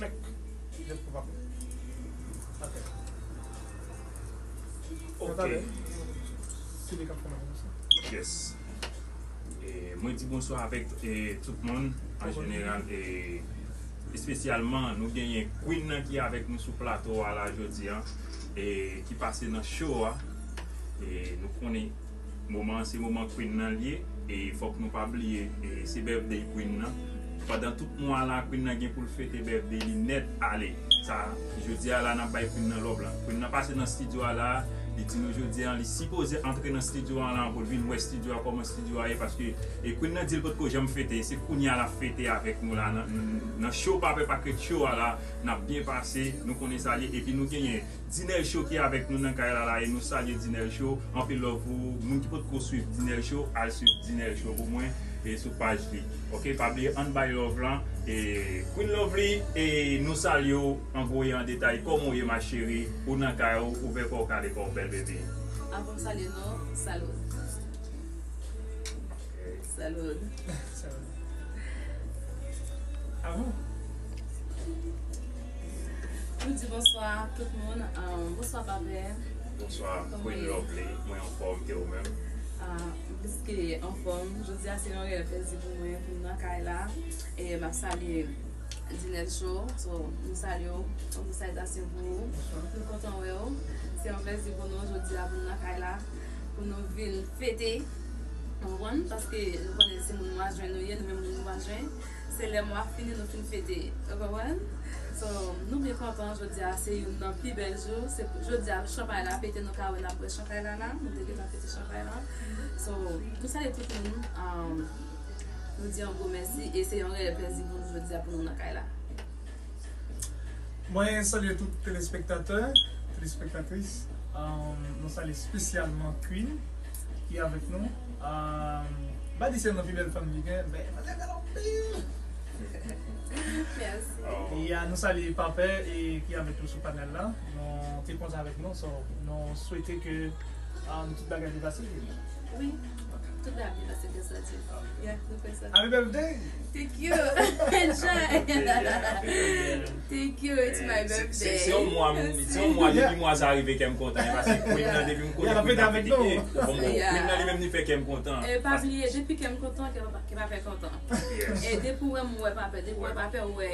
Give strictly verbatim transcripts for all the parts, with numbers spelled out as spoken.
Mèk. Yes, papa. Ok. Ok. Tande. Se li k ap fè mwen konsa. Yes. E, mwen di bonswa avèk e, tout moun an jeneral. E, espesyalman, nou genyen Queen nan ki avèk nou sou plato a la jodi a. E, ki pase nan show a. E, nou konnen moman an se moman Queen nan l ye. E fòk nou pa bliye, e, se birthday Queen nan. Pandan tout mwa la, Queen nan gen pou l fete birthday li nèt ale. Sa, jodi a la, n ap bay Queen nan love la. Queen nan pase nan studio a la, li di nou jodi a, li sipoze antre nan studio a la pou l vin wè studio a, kòman studio a ye, paske e Queen nan di l potko janm fete, se kounye a l ap fete avèk nou la, nan, nan, nan show pa pè pa krèt show a la, n ap byen pase, nou konnen sa l ye, epi nou genyen Dinel Show ki avèk nou nan kay la la, e nou salye Dinel Show. Anpil love pou moun ki potko swiv Dinel Show, al swiv Dinel Show pou mwen e sou paj li. Ok, pa bliye ann bay love lan. E Queen Lovely, e nou salye w an gwo e an detay. Kòman w ye ma chérie? Ou nan kay ou, ouvè kò w, kale kò w, bèl bebe. Avan m salye nou, salud. Salud. Avan. Nou di bonswa tout moun. Um, bonswa papè. Bonswa Queen Lovely, mwen anfòm, e ou menm? Ah, m plis ke anfòm. Jodi a se yon reyèl plezi pou mwen pou m nan kay la. E m ap salye Dinel Show. So, nou salye w. Yon ti salitasyon pou ou. Nou kontan wè w. Se yon plezi pou nou jodi a pou nou nan kay la. Pou nou vin fete. Ou konprann? Paske nou konnen se moun mwa jen nou ye, nou menm moun mwa jen. Se lè mwa fini nou fin fete. Ou konprann? So, nou byen kontan jodi a, se youn nan pi bèl jou. Se jodi a chanpay la pete, nou ka wè n ap bwè chanpay la la. Nou te gentan fete chanpay la. So, nou salye tout moun. Um, nou di yon gwo mèsi e se yon reyèl plezi pou nou jodi a pou nou nan kay la. Mwen salye tout telespektatè, telespektatris. Um, nou salye espesyalman Queen ki avèk nou. Um, m pa di se youn nan pi bèl fanm ki gen, men mwen renmen l anpil. Mèsi. E a, nou salye Papè e ki avèk nou sou panèl la. Nou te kontan avèk nou, so, nou swete ke um, tout bagay te pase byen. Wi. Tout bagay byen pase, grasa Dye. Yeah, nou fè sa. Happy birthday! Thank you. Enjoy. Thank you. It's my Se- birthday. Se se yon mwa, se yon mwa depi mwa sa rive kè m kontan, e paske Queen nan depi m konnen Yeah, Queen nan avèk fè nou. kè. Bon, bon, Yeah. Queen nan li menm li fè kè m kontan. E pa bliye, depi kè m kontan, kè pa, kè pa fè kontan. Yes. E depi w wè m wè Papè, depi w wè Papè, w wè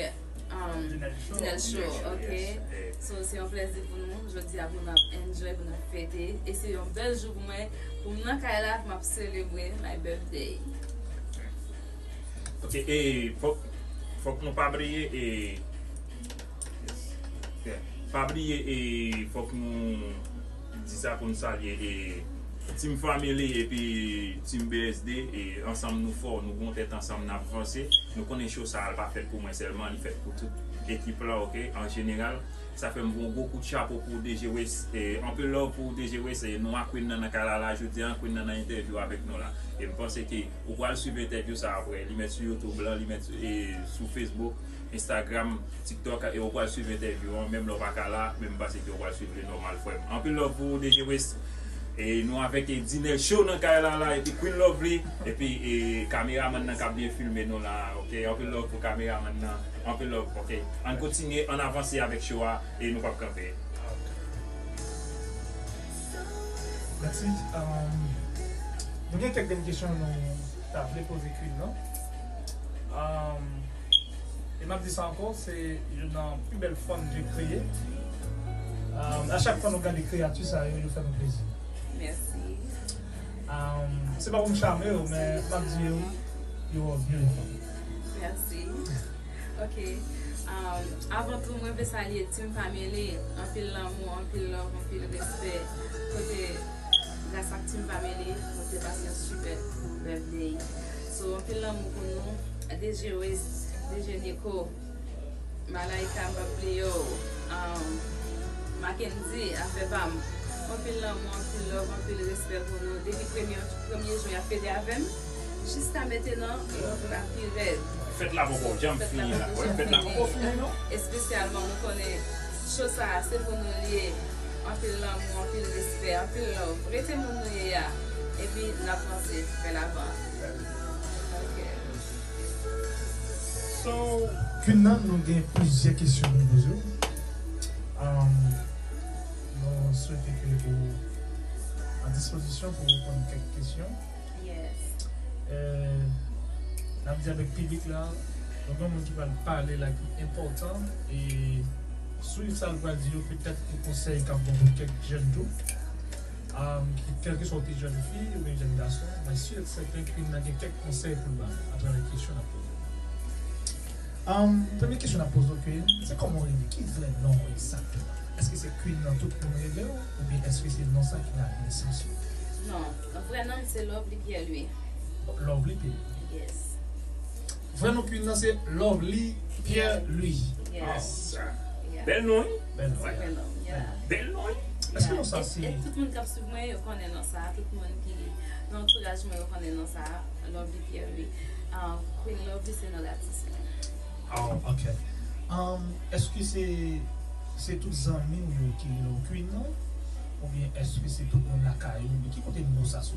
um, Dinel Show. Dinel Show, ok? Yes, eh. So, se yon plezi pou nou. Jodi a, pou n ap enjoy, pou n ap fete. E se yon bèl jou pou mwen, pou m nan kay la, pou m ap selebre my birthday. Ok, e fòk, fòk nou pa bliye, e yeah. Pa bliye, e fòk nou di sa pou n salye, e Team Family epi Team B S D, e ansanm nou fò, nou gon tèt ansanm, n ap vanse. Nou konnen show sa a, l pa fèt pou mwen sèlman, li fèt pou tout ekip la, ok, an jeneral. Sa fè m voye yon gwo kout chapo pou D J West, e anpil love pou D J West, e nou a Queen nan nan kay la la jodi a, Queen nan nan entèvyou avèk nou la. E m panse ke ou pral swiv entèvyou sa a apre, li mèt sou YouTube la, li mèt e, sou Facebook, Instagram, TikTok, e ou pral swiv entèvyou an, menm lè w pa ka la, men m panse ke ou pral swiv li nòmal, frè m. Anpil love pou D J West. E nou avèk e Dinel Show nan kay la la, epi Queen Lovely, epi e kameramann nan k ap byen filme nou la, ok? Anpil love pou kameramann nan, anpil love, ok? Ann kontinye, ann avanse avèk show a, e nou p ap kanpe. Mèsi. Um, nou gen kèk grenn kesyon nou ta vle poze Queen nan. Um, e m ap di sa ankò, se youn nan pi bèl fanm Dye kreye. Um, a chak fwa nou gade kreyati sa yo, yo fè nou plezi. Mèsi. Um, se pa pou m chame yo, men m ap di yo, you are beautiful. Mèsi. Ok. Um, avan tou, mwen vle salye Team Family. Anpil lanmou, anpil love, anpil respè. Kote, gras ak Team Family, mwen te pase yon super birthday. So, anpil lanmou pou nou. D J West, D J Nico, Malaika, m p ap bliye w. Um, Mackenzie, afè pa m. Anpil lanmou, anpil love, anpil respè pou nou. Depi premye, premye jou y ap fete avè m, jiska mentenan, love la pi rèd. Fèt la poko janm fini la. Wi, fèt la poko fini non. Espesyalman, nou konnen show sa a, se pou nou l ye. Anpil lanmou, anpil respè, anpil love. Rete moun nou ye a. Epi, n ap vanse, fè lavan. Ok. So, Queen nan, nou gen plizyè kesyon pou nou poze w. Um, nou swete ke ou an dispozisyon pou reponn kèk kesyon. Yes. Euh, n ap di avèk piblik la, nou gen moun ki pral pale la ki enpòtan e swiv sa l pral di yo, petèt gen konsèy k ap bon pou kèk jèn tou. Um, ki, kèlkeswa ou te jèn fi oubyen jèn gason, mwen si e sèten Queen nan gen kèk konsèy pou l ba nou atravè kesyon n ap poze. Um, premye kesyon n ap poze w, Queen, se kòman w rele? Ki vrè non w egzakteman? Èske se Queen nan tout moun rele w, oubyen èske se non sa ki nan nesans ou? Non, vrè non m se Lovely Pierre Louis. Lovely Pierre Louis. Yes. Vrè non Queen nan se Lovely Pierre Louis. Yes. Sa. Yeah. Bèl non, wi. Bèl Se non. vrè non m, yeah. Bèl non, wi. Èske non sa E, se e tout moun k ap swiv mwen yo konnen non sa, tout moun ki nan antouraj mwen yo konnen non sa, Lovely Pierre Louis. Ah, Queen Lovely se non atis mwen. Oh, ok. Um, èske se se tout zanmi w yo ki rele w Queen nan? Oubyen èske se tout moun lakay ou? Ki kote non sa soti?